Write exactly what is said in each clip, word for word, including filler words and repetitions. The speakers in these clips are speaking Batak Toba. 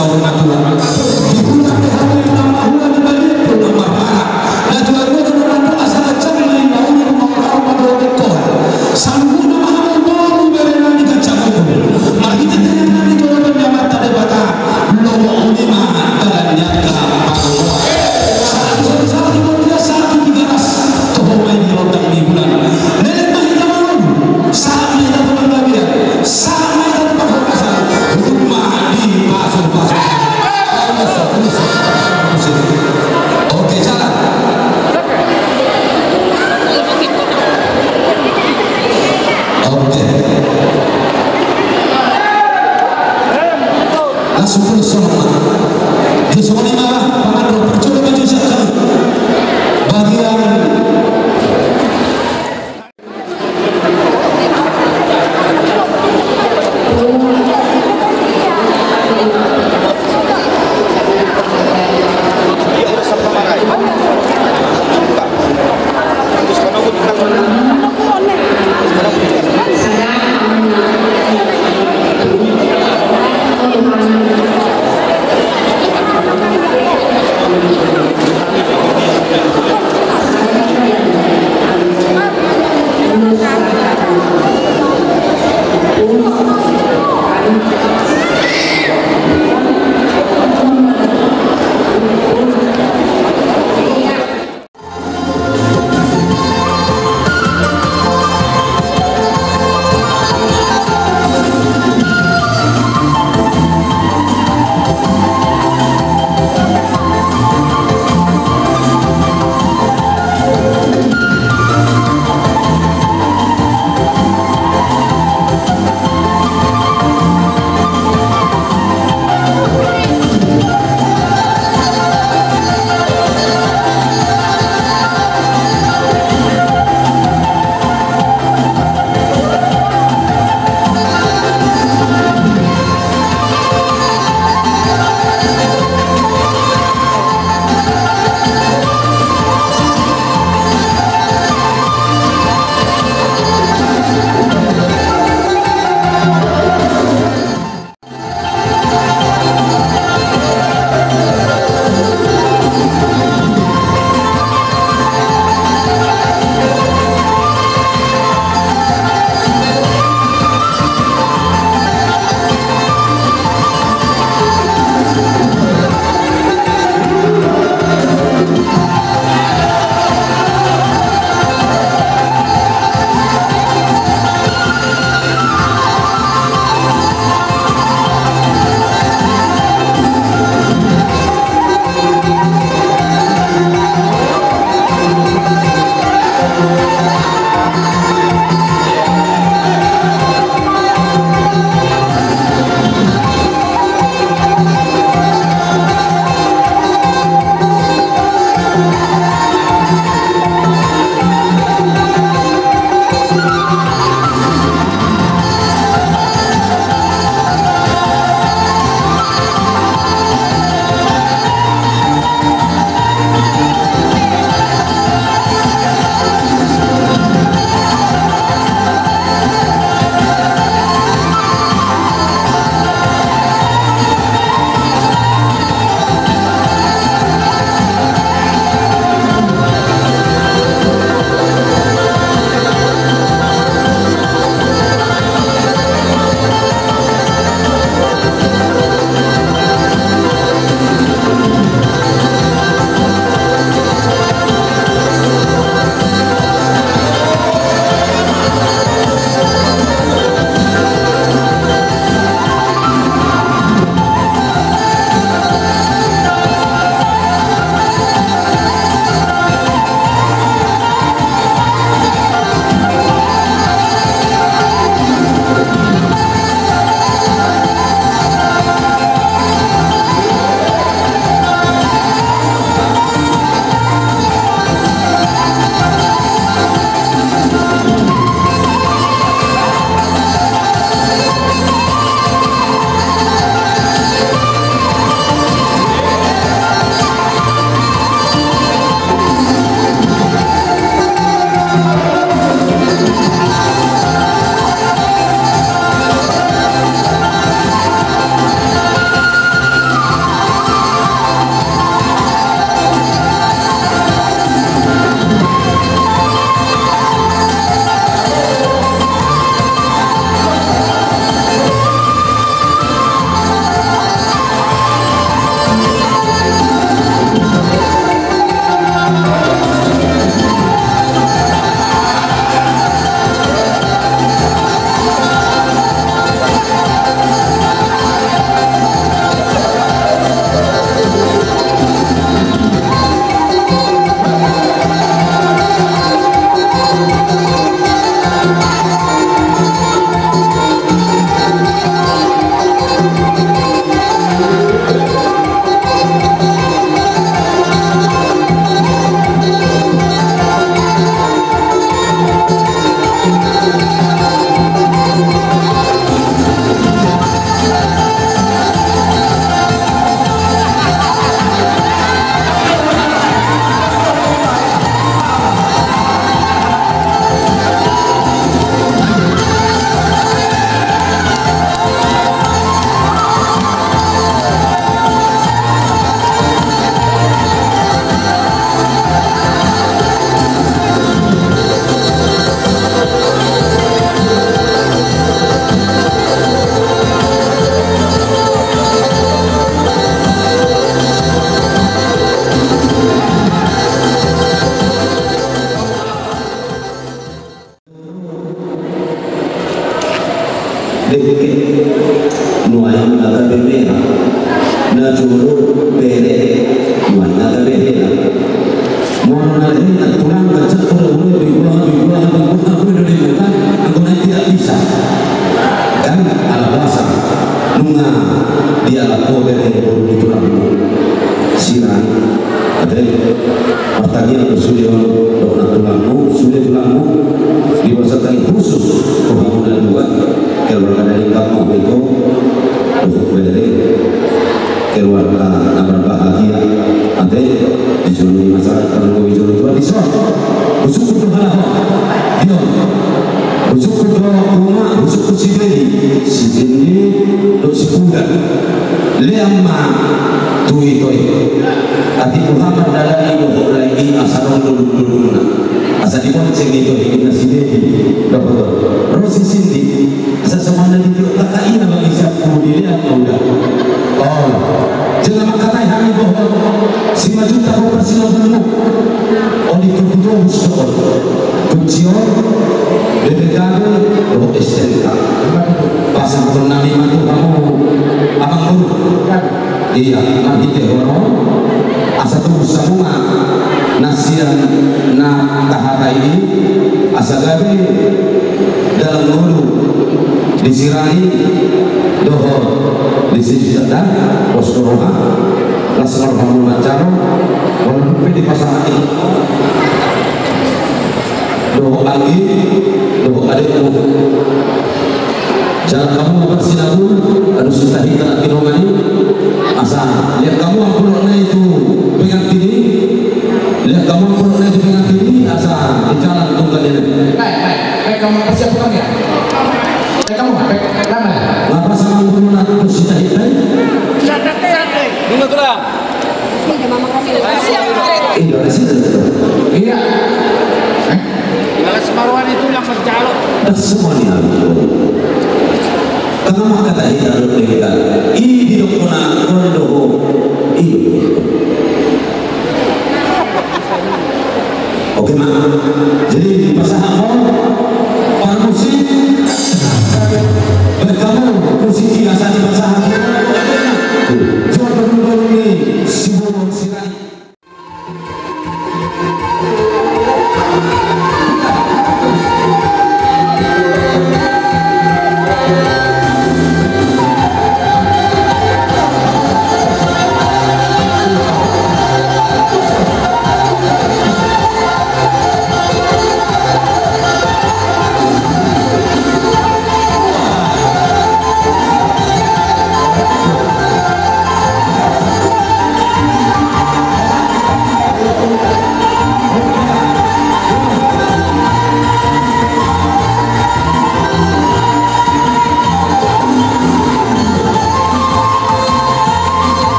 Di hula pe hamu na mahula di balian pe na marmara. Na tuatua do na mandok asa na jam na i na uli rumah orang rumah dohot kohan. Saluhutna ma hamu boru bere nami ganjang umur. Marhite tangiang nami tu Amanta Debata. Lomo uli ma dalan ni angka pagogoan. Sahat tu sahat ni Bordia, sahat tu Tigaras. Toho ma i di rondang ni bulan. Leleng ma hita mangolu. Sahat ma hita tu panggabean. Sahat ma hita tu panggabean. Sahat ma hita tu panggabean. Oke, jalan. Oke. Langsung terus, songon ma. Jadi songon i ma, paman, ro, parjolo ma jo siap kami. Bagian Nunga gabe mera, na jolo bere, nunga gabe hela. Molo na hela tulang, ganjang do ulaon, bingkulang, bingkulang, bingkulang, bingkulang, bingkulang, anggo na i tidak bisa. Kan ala puasa, nunga dialap ho bere boru ni tulangmu. Sirang, ate, martangiang do sude on, dohot na tulangmu, sude tulangmu, dipasahat khusus tu hamu na dua, keluarga dari kampung itu, untuk bere, keluarga na berbahagia, ate, di jolo ni masyarakat, kalau di jolo Tuhan, di son. Husungkun do halak on, di on. Husungkun do umak, husungkun si Dedi, si Jindi, dohot si Pudan. Lean ma tu ito i. Atik uha mardalani dohot lae i asa adong dolung-dolungna. Asa dibonceng ito i, ninna si Dedi. Dohot ro si Sindi. Asa songon na ditiop kakak i na bagi siapku, dilean ma uda. Olo. Jala mangkatai hami dohot si Majuntak, ho parsinabulmu. Olo, ditobu-tobu do on. Kunci on, B P K B, dohot S T N K. Pasahaton nami ma tu hamu, amang boru. Ia, marhite on, asa tubu hamu ma na sian na tahatai i, asa gabe dalan ngolu di Sirani dohot di Sijita, dan pos do roha, las ma rohamu manjalo, walaupun pe dipasahat i dohot anggi, dohot adekmu. Jala hamu ma parsinabul, aduh, sitahi tanak kinongan i, asa lean hamu angkupna i tu pengantin i, lean hamu angkupna i tu pengantin i, asa di jalan tunggal i. Baik, baik, baik, hamu parsiap hamu ya. Baik, hamu, baik, lama ya. Ngapa sama angkupna tu sitahi, baik? Nunga tulang. Iya. Eh? Malas maruani tulang manjalo. Dah semuanya. Tengah mata tak hita duduk dekat. Ini di dokona kondo. Iya. Oke, Mak. Jadi, pasahat ho, para musik, baik hamu, musik i asa dipasahat. Jawab dulu, dulu nih, si Bobo, si Rai.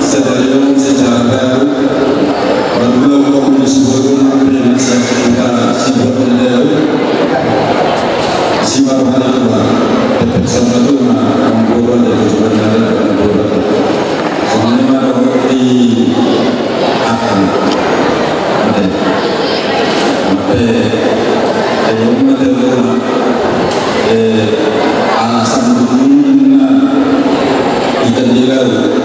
Sadarion secara baru, berdua kaum di sebuah rumah, beri masa kita sebuah kendali. Simak rohani tua, tepek sama tu ma, kampura dari sebenarnya kampura. Semuanya ma roh di akan. Oke. Oke. Ayo, mate rumah. Eh, alasan dulu, nah, ikan di laut.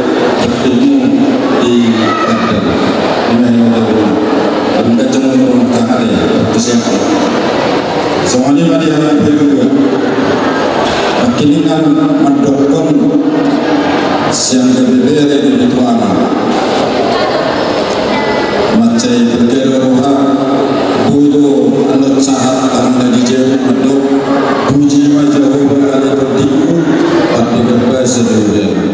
Sai berkado roha, boi do annon sahat angka na dijou mandok, puji ma Jahowa ale tondingku, pande na basa di udara.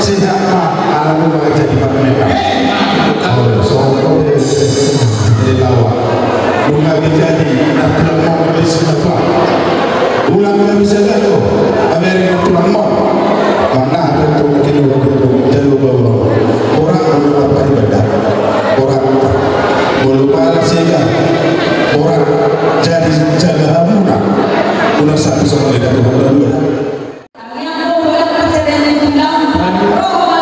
Sehat ma, ala nunga jadi parmena. Oh, so, relawan. Nunga jadi nantulang ma di sini apa? Ulang nggak bisa jatuh. Amerika tulang ma. Mana ada tuh mungkin ulang itu jatuh bawah. Orang udah apa ibadah? Orang belum pala sega. Orang jadi jaga hamuna. Ulang satu sama dengan Tuhan berdua. Tangiangku holan pansarian ni tulang, roha ma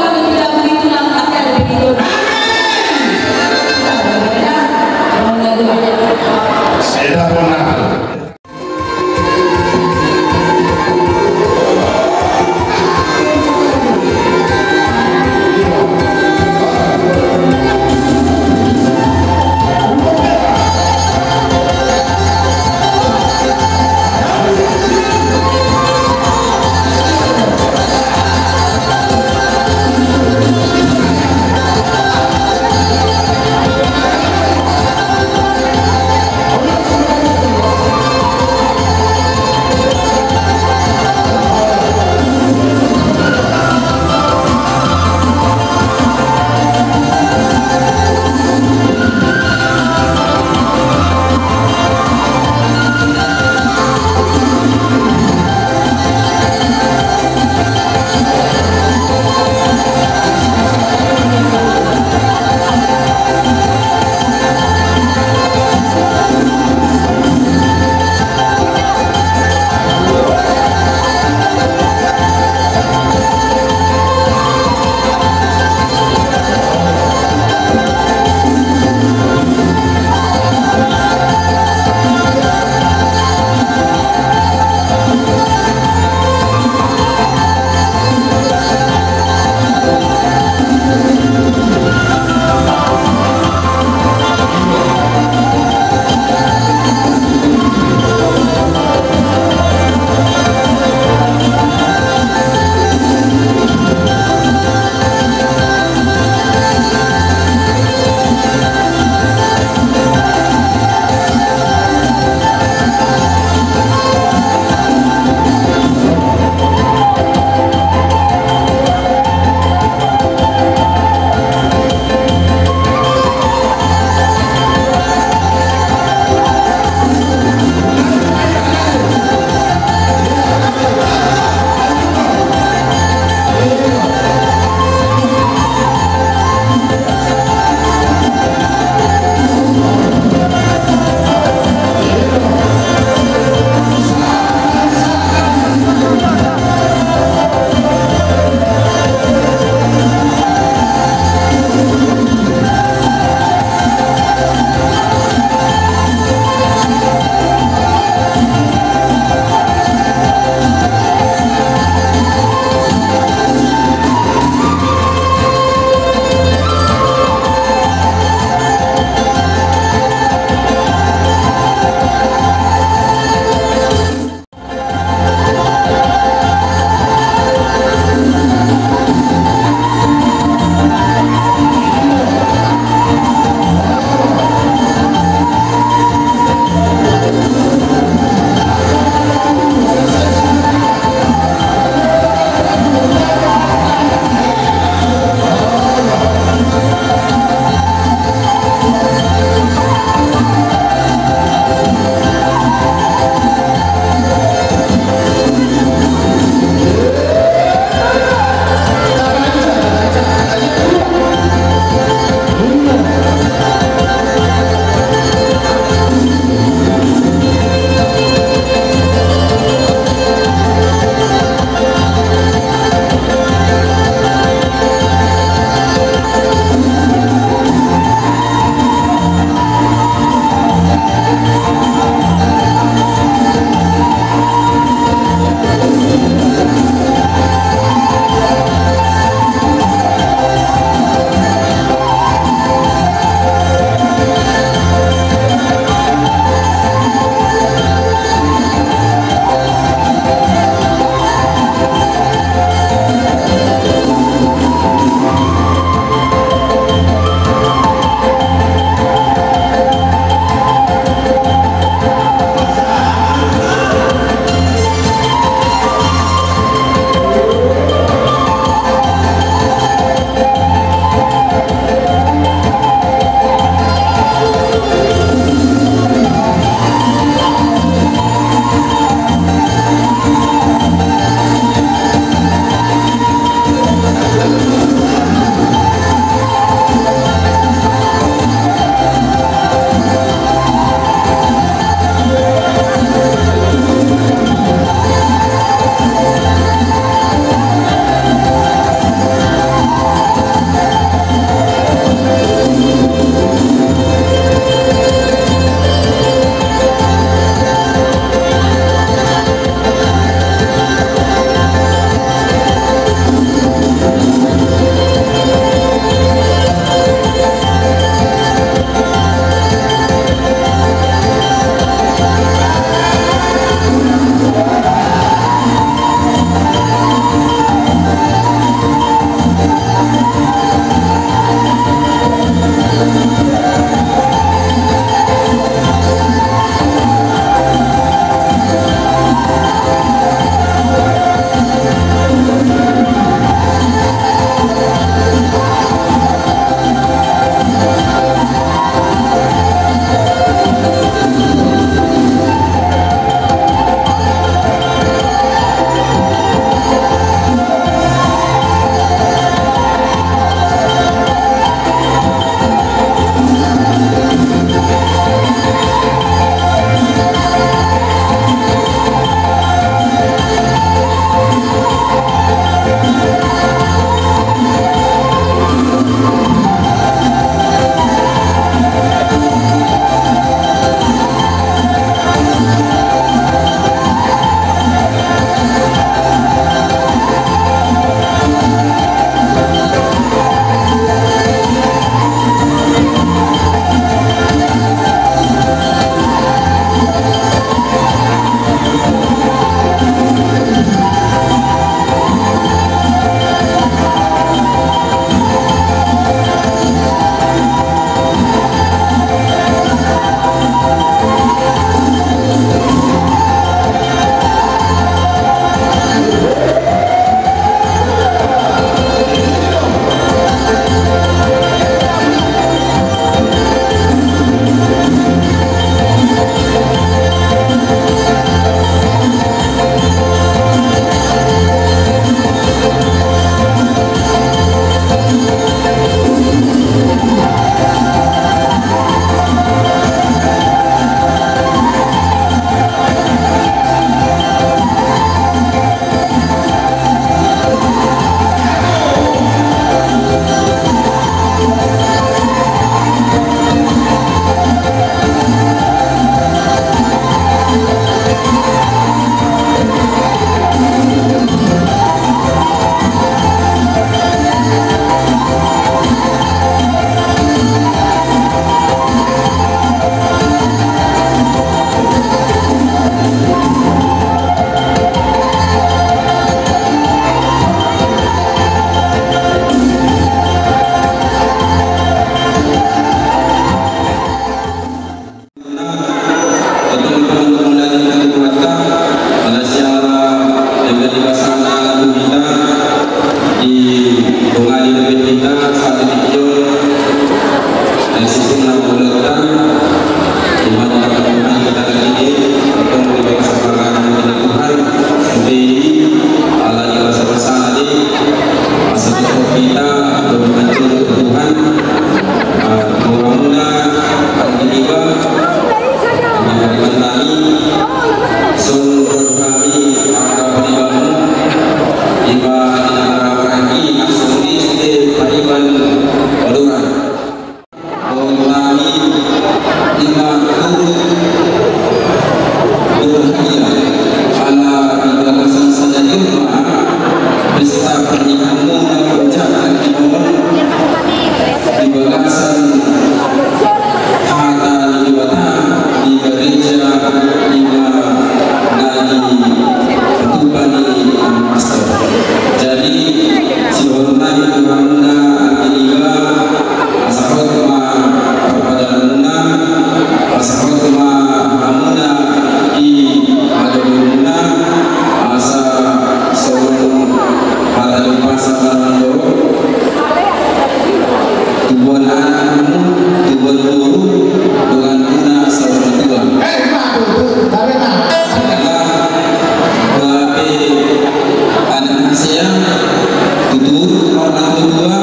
Natuatua,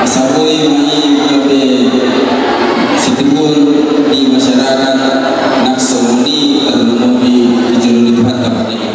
asa boi ma i gabe sitiruon di masyarakat nang songon i tarlumobi di jolo ni Tuhanta pardenggan.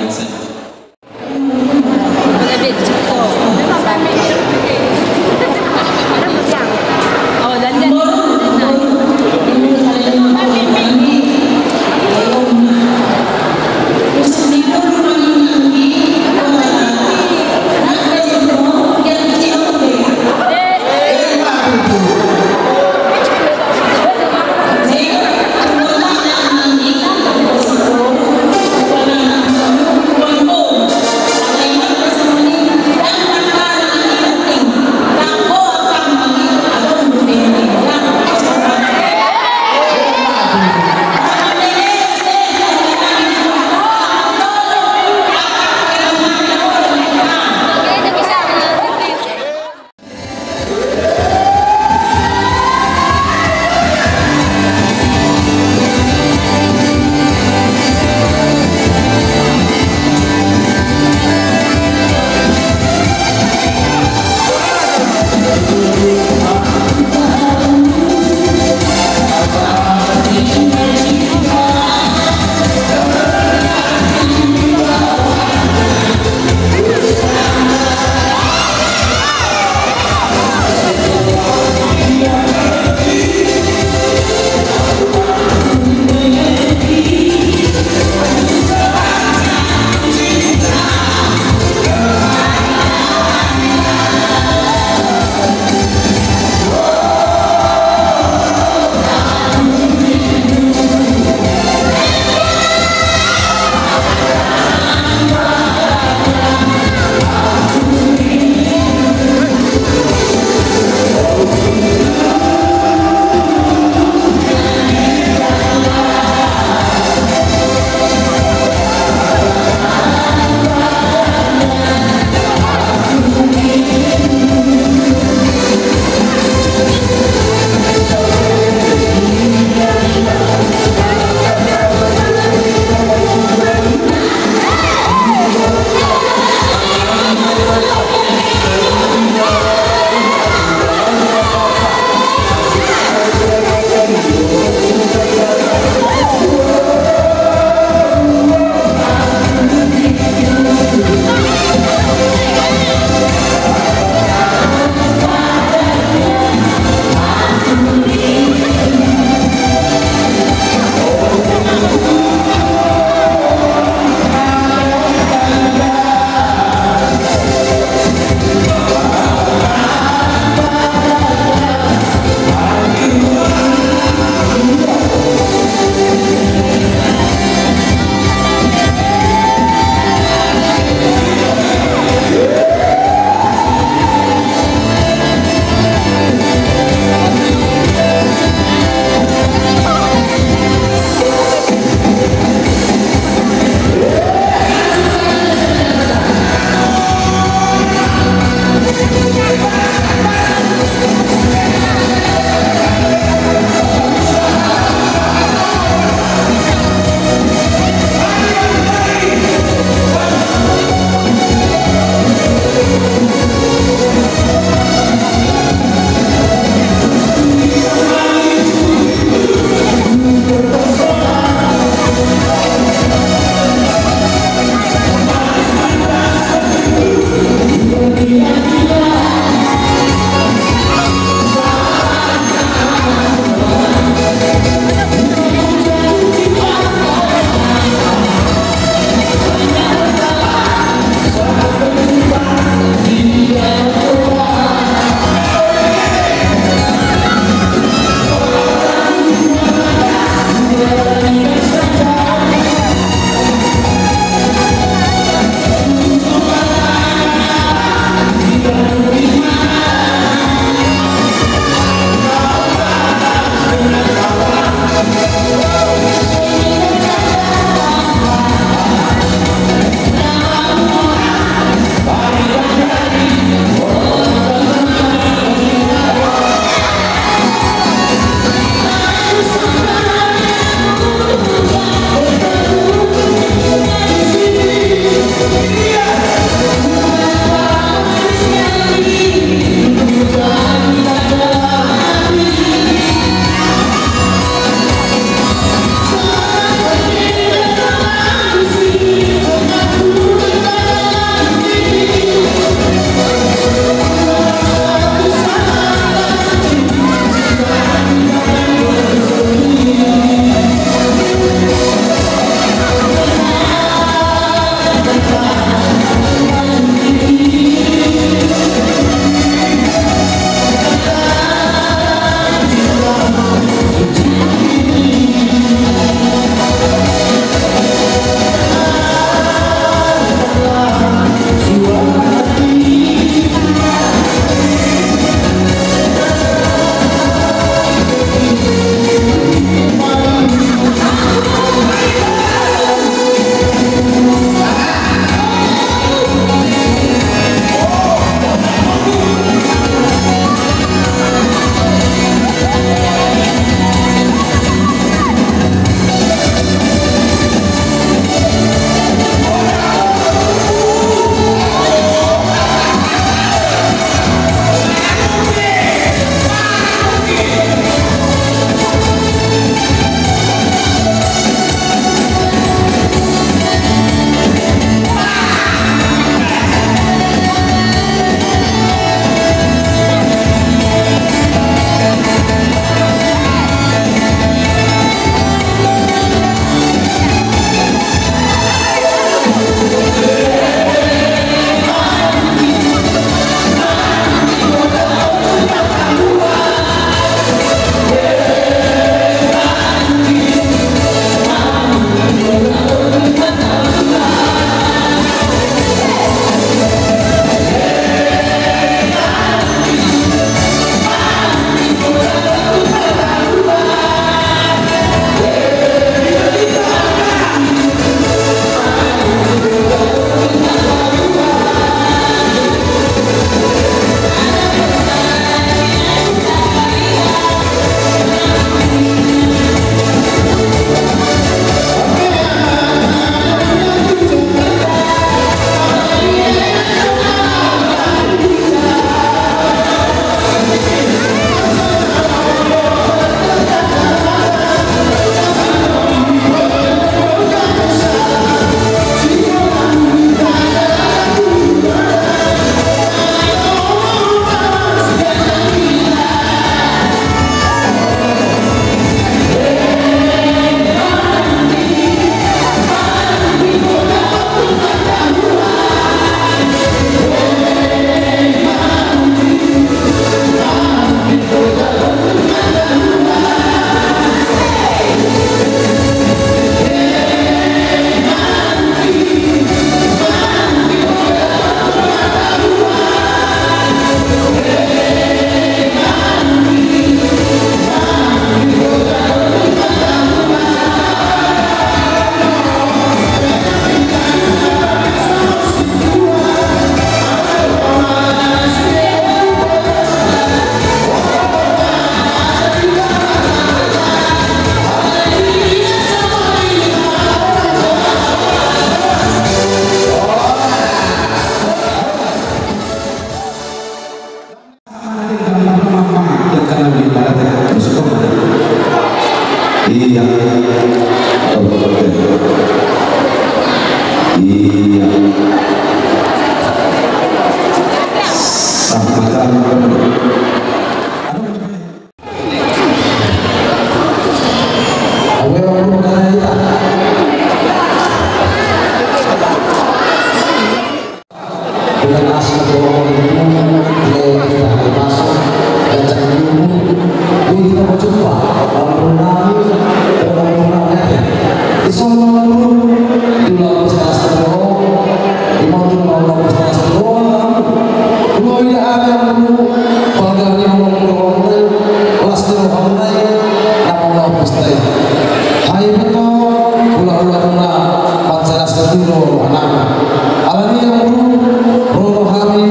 Alani i, amang boru, ro do hami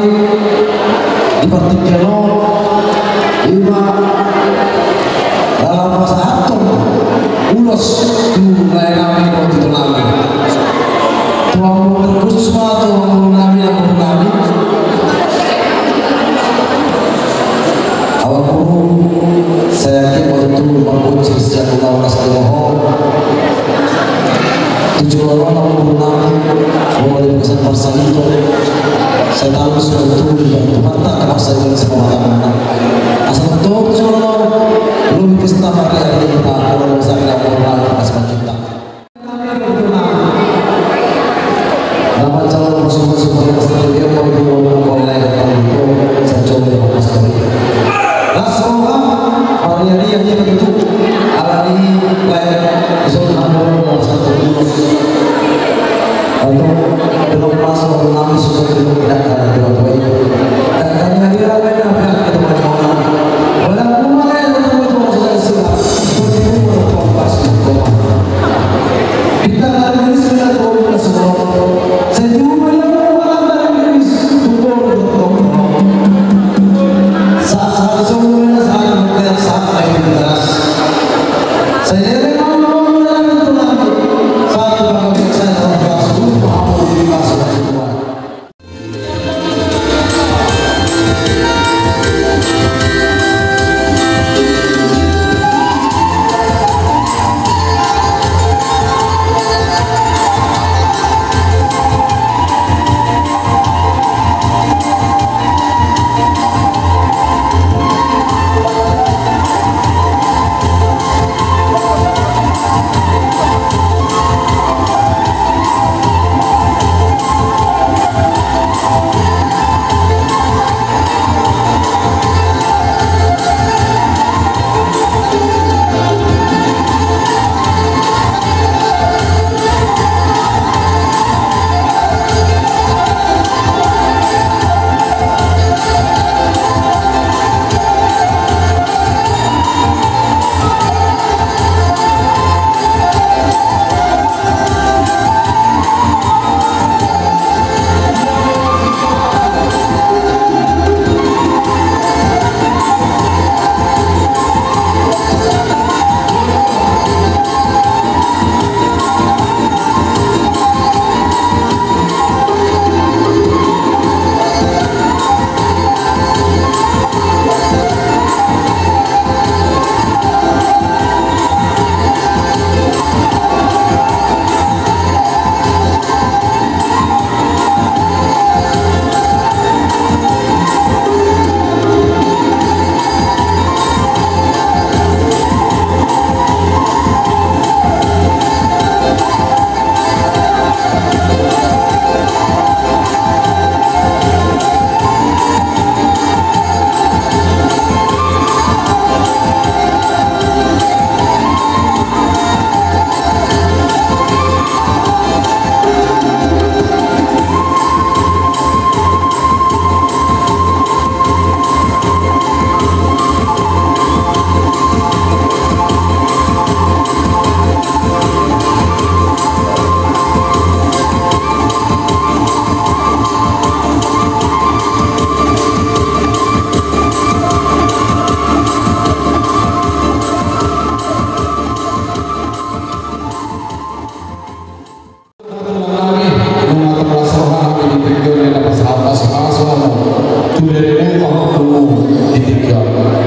di partingkian on, ima laho pasahathon ulos tu lae nami dohot ito nami. Tu amang boru, khusus ma tu amang boru nami, amang boru nami. Amang boru, sai anggiat ma tutu marbonsir sian ulaon las ni roha. Tu joloan on, amang boru nami, molo di bagasan parsahit on, sai taluhon ma tutu dibahen Tuhanta angka parsahit on sian hataMuna. Asa tongtong tu joloan on lobi pesta marria di hita, molo di bagasan, amang boru nami, angka simanjuntak. Na manjalo masumasu, masumasu, las roha, marria-ria hita tutu. Alani i, lae, dison hamu na satu ulos. Antong, belum masuk, belum masuk, belum tidak ada dua poin. Dan kami hadir, lae, na pihak itu macam mana? Wala kuma, lae, na pihak itu macam mana? Boti kuma, lepas, lepas. Bintang dari Indonesia, dua belas,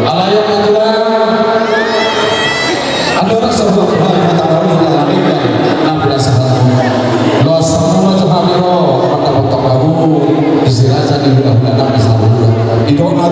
Alai on ma tulang, andorang sabuat hal hata baru hita harimbiang na pinasahat. Loas hamu ma tu hami ro mandapothon hamu di si raja ni hulahula nami sabulan. Didok na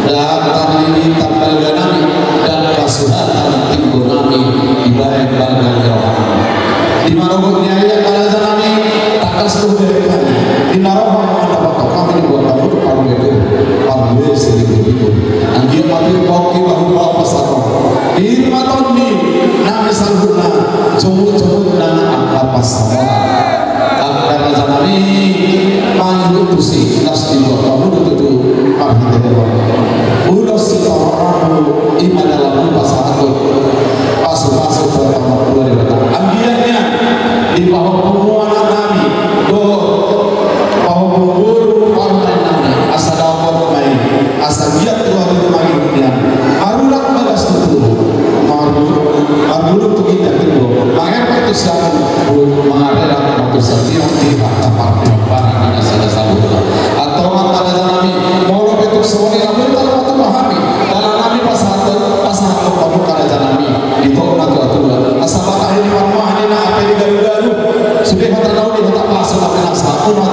Dang tarlili tambalga nami, dang pasuhatan timbo nami, dibaen balga ni roha. Di marogot ni ai angka raja nami, tangkas do dibaen hami. Di na roha ma mandapothon hami dibuat hamu parbue, parbue silibu-libu. Anggiat ma pir pongki bahu bahu pasahathon. Pir ma tondi nami saluhutna, jomut-jomutna angka pansamotan. Angka raja nami, mangihut tusi, las dibuat hamu do tutu marhite Debata. Ulos sitorop hamu, i ma dalanmu pasahathon pasupasu tu Amanta Debata. Anggiat nian dipahompu hamu anak nami dohot pahompu boru parumaen nami, asa dapot ma i, asa giat tu adopan mangihut nian. Marurat bagas tutu, maru-, marguru tu ginjang timbo, mangerpet tu siamun, mangarerak ma tu satiop tiop, taparti mambarani na sada saluhutna. Antong angka raja nami, molo pe tung songon i na mutar ma tu hami, dalan nami pasahat, pasahat hamu angka raja nami, di togu na tua-tua, asa matahi ni parmahan ni na ape di galu-galu, sude hata na uli hata pasu, tapi na sahat tu na